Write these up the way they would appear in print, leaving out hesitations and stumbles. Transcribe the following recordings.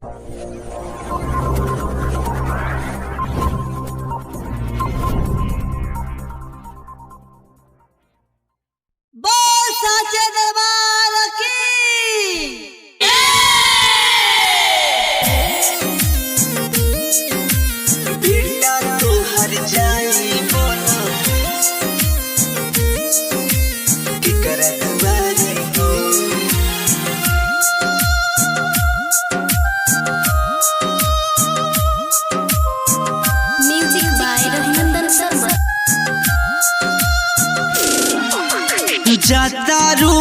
बोल साचे दरबार की। बेटा तोहर जाई बोलो केकरा दुआरी हो। Music by Raghunandan Sharma. जातारू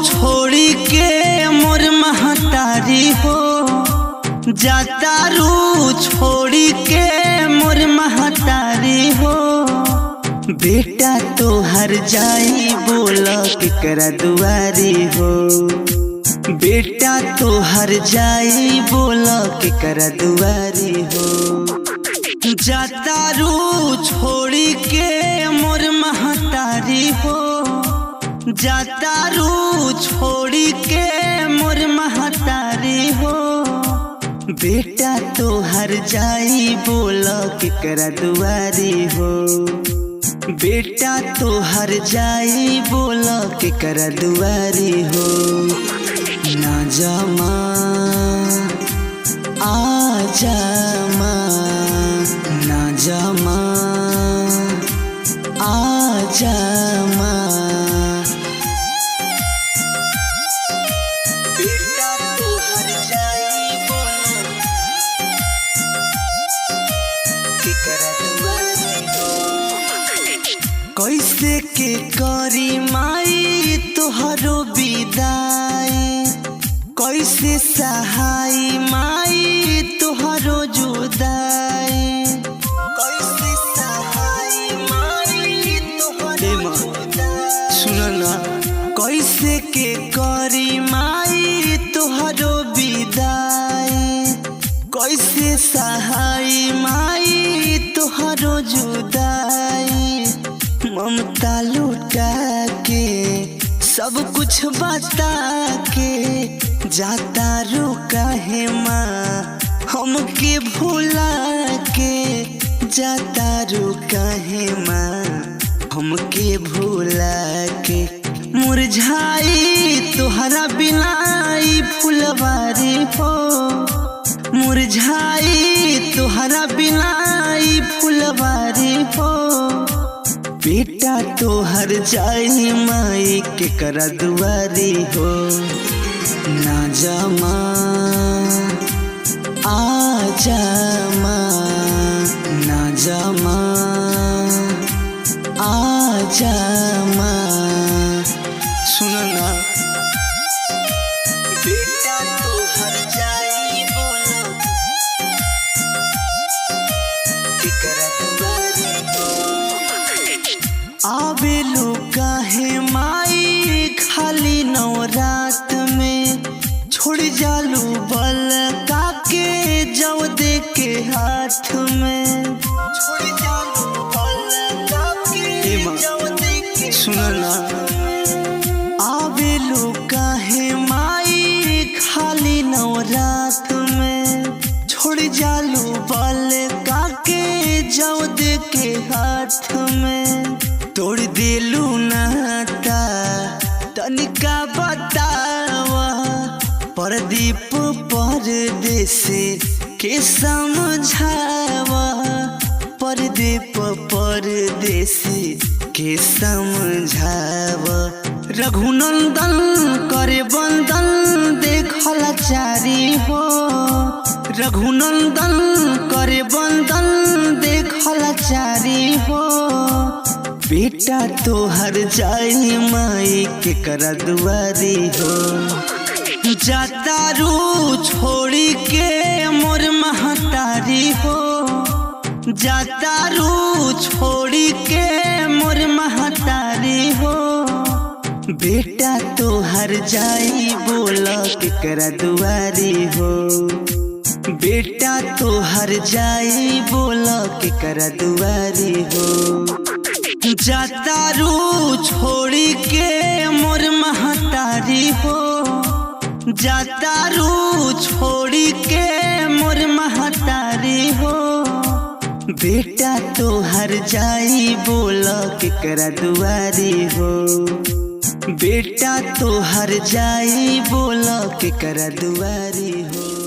छोड़ी के मोर महतारी हो, जातारू छोड़ी के मोर महतारी हो। बेटा तोहर जाई बोल केकरा दुआरी हो, बेटा तोहर जाई बोल केकरा दुआरी हो। जातारू छोड़ी के मोर महतारी हो, जातारू छोड़ी के मोर महतारी हो। बेटा तोहर जाई बोल केकरा दुआरी हो, बेटा तोहर जाई बोल केकरा दुआरी हो। ना जा माँ आ जा माँ, ना जा माँ आ जा माँ। बेटा तोहर जाई बोलो केकरा दुआरी हो। कैसे के करी माई तोहरो विदाई, कैसे सहाई माई तोहरो जुदाई, कैसे सहाई माई तोहरो जुदाई। सुन ना, कैसे के करी माई तोहरो विदाई, कैसे सहाई माई तोहरो जुदाई। ममता लुटा के सब कुछ बता के जाता रुका है माँ हमके भुला के, जाता रुका है माँ हमके भुला के। मुरझाई तोहरा बिनाई फुलवारी हो, मुरझाई तोहरा बिनाई फुलवारी हो। बेटा तोहर जाई माई केकरा दुआरी हो, ना जा माँ आ जा माँ, ना जा माँ आ जा माँ। सुन ना, बेटा तोहर जाई बोलो केकरा दुआरी हो। आवेलू काहे माई खाली नवरात में, छोड़ जालू बल काके जव दे के हाथ में, छोड़ जालू बल काके जव दे के। सुन ना, आवेलू काहे माई खाली नवरात में, छोड़ जालू बल काके जव दे के हाथ में। तोड़ दिलू नाता तनिका बतावा, परदीप परदेसी के समझावा, परदीप परदेसी के समझावा। रघुनंदन करे बंदन देखल चारी हो, रघुनंदन करे बंदन देखल चारी हो। बेटा तोहर जाई माई केकरा दुआरी हो, जातारू छोड़ी के मोर महतारी हो, जातारू छोड़ी के मोर महतारी हो। बेटा तोहर जाई बोल केकरा दुआरी हो, बेटा तोहर जाई बोल केकरा दुआरी हो। जातारू छोड़ी के मोर महतारी हो, जातारू छोड़ी के बेटा तोहर जाई बोल केकरा दुआरी हो। बेटा तोहर जाई बोल केकरा दुआरी हो।